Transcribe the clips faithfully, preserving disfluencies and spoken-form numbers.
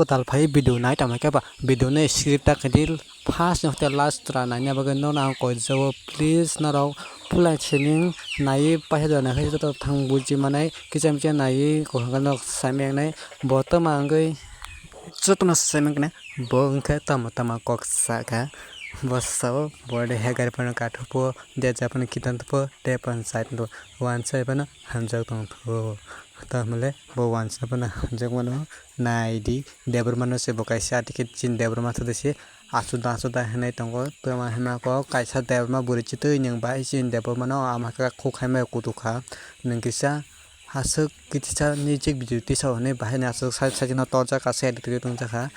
Kwtal phai video nai tamo khe ba video no skip ta khe di, first no tei last ra naina bagwi no ang koi jabo, please norok pulai sining nai paisa dona khe joto thang buji manai kicham kicham nai kok hwnkheno sai mangnai bo tamo wngwi jotono sai mankhe bo wngkhe tamo tamo kok saka bo sao bo de hegar phano kathokbo de japano kitan tongbo de panchayat bo wansai phano hamjak tongthogo tamole bo wansai phano hamjak mano. Nai di, Debbarma no se bo kaisa ticket chini Debbarma thodi se achuda achuda hinwi tongo. Tama hinma kok kaisa Debbarma bwrwi chitwi nwng bai chini Debbarma no ama khe khuk hai mai kutuk kha. Nwng kisa aswk kitisa ni jik bijik tisa hwnwi bahai ni aswk side side no torjak kha, side twi tongjak kha.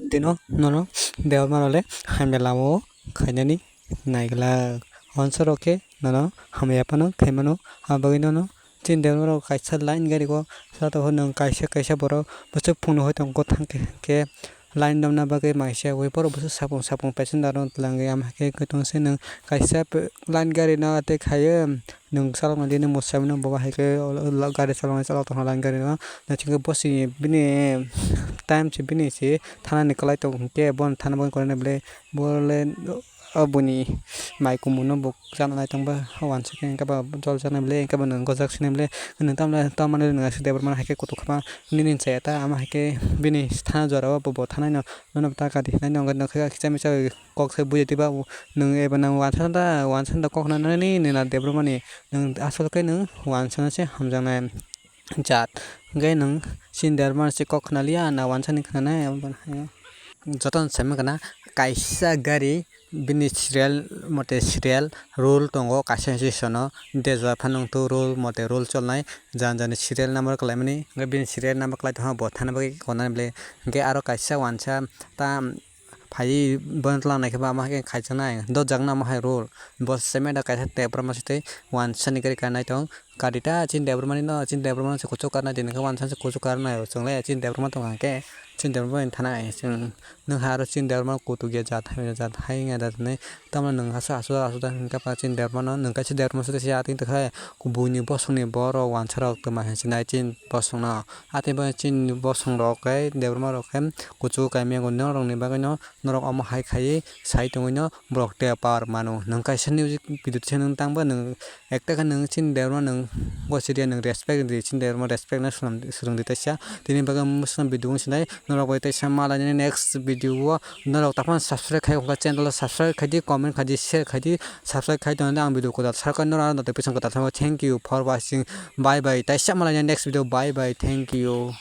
Tino nono Debbarma rok le hamya lama o khainani naiglak. Wansarok khe nono hamya phano khaimano, abagwi nono chini Debbarma rok kaisa line gari o satok hwnwi kaisa kaisa borok bwswk phunuknwi tongo thang khe line romna bagwi maisa ui borok bwswk sapung sapung passenger rok twlangwi ama khe kwtwng se nwng kaisa line gari no tei khaio nwng chaloknai di nwng mwsai mano bo hai khe gari chaloknai chalok tongkha line gari no naisingkhe bo se bini time se bini se thanani kwlai tong hwnkhe bono thana bagwi kwlai nai bwlai bo le. O boni mai kumun no bo chana nai tongba wansukhe hwnkhe ba jol chana bwle hwnkhe ba nwng gojak sini bwle nwng tamle tamani nwng aswk Debbarma hai khe kutuk kha nini chaya ta ama hai khe bini thana jora o bo bo thanai no nono ta kadi hinai no wngkha kisa misa kok se bujai twiba nwng eba nang wansana ta wansana ta kok hinani nini na Debbarma ni nwng aswk khe nwng wansana se hamjaknai. Jat hwnkhe nwng chini Debbarma se kok khna liya na wansani khna nai. Jotono sai mankha na kaisa gari bini serial mote serial rule tongo, kaisa station o deswai phano nwngtwi rule mote rule cholnai jani jani serial number kwlaimani hwnkhe bini serial number kwlai tongkha bo thana bagwi konani bwle hwnkhe aro kaisa wansa ta phaiwi bono twlang nai khe bo ama hai khe khaijaknai dotjaknai omo hai rule bo se meda kaisa Debbarma se tei wansani gari kanai tong. Kari ta chini Debbarma ni no, chini Debbarma no se kuchuk karnai, tini khe wansa se kuchuk karnai, chwng le chini Debbarma tong hwnkhe chini Debbarma ni thana ai chwng nwng ha aro chini Debbarma kutuk ya jat hai jat hai wngya jat hinwi tamo nwng aswk aswk aswk da hwnkhe chini Debbarma no nwng kaisa Debbarma se tei se atwng tongkha buini bosongni borok wansa rok twma hinwi sinai chini bosongno atwng bo chini bosong rok khe Debbarma rok khe kuchuk kaimya wngnai norokni bagwino. Norok omo hai khaiwi sai tongwino borok tei power mano. Nwng kaisa music video se nwng tangba nwng ekta khe nwng chini Debbarma nwng gosiria nwng respect di, chini Debbarma respect no swrwng di taisa. Tini bagwi mwswkno video wng sinai norok bai taisa malainani next video o norok taphano subscribe khai wngkha channel o subscribe khai di, comment khai di, share khai di, subscribe khai tongdi ang video kwtal sarkar norok notification kwtal thangma thank you for watching bye bye taisa malainani next video bye bye thank you.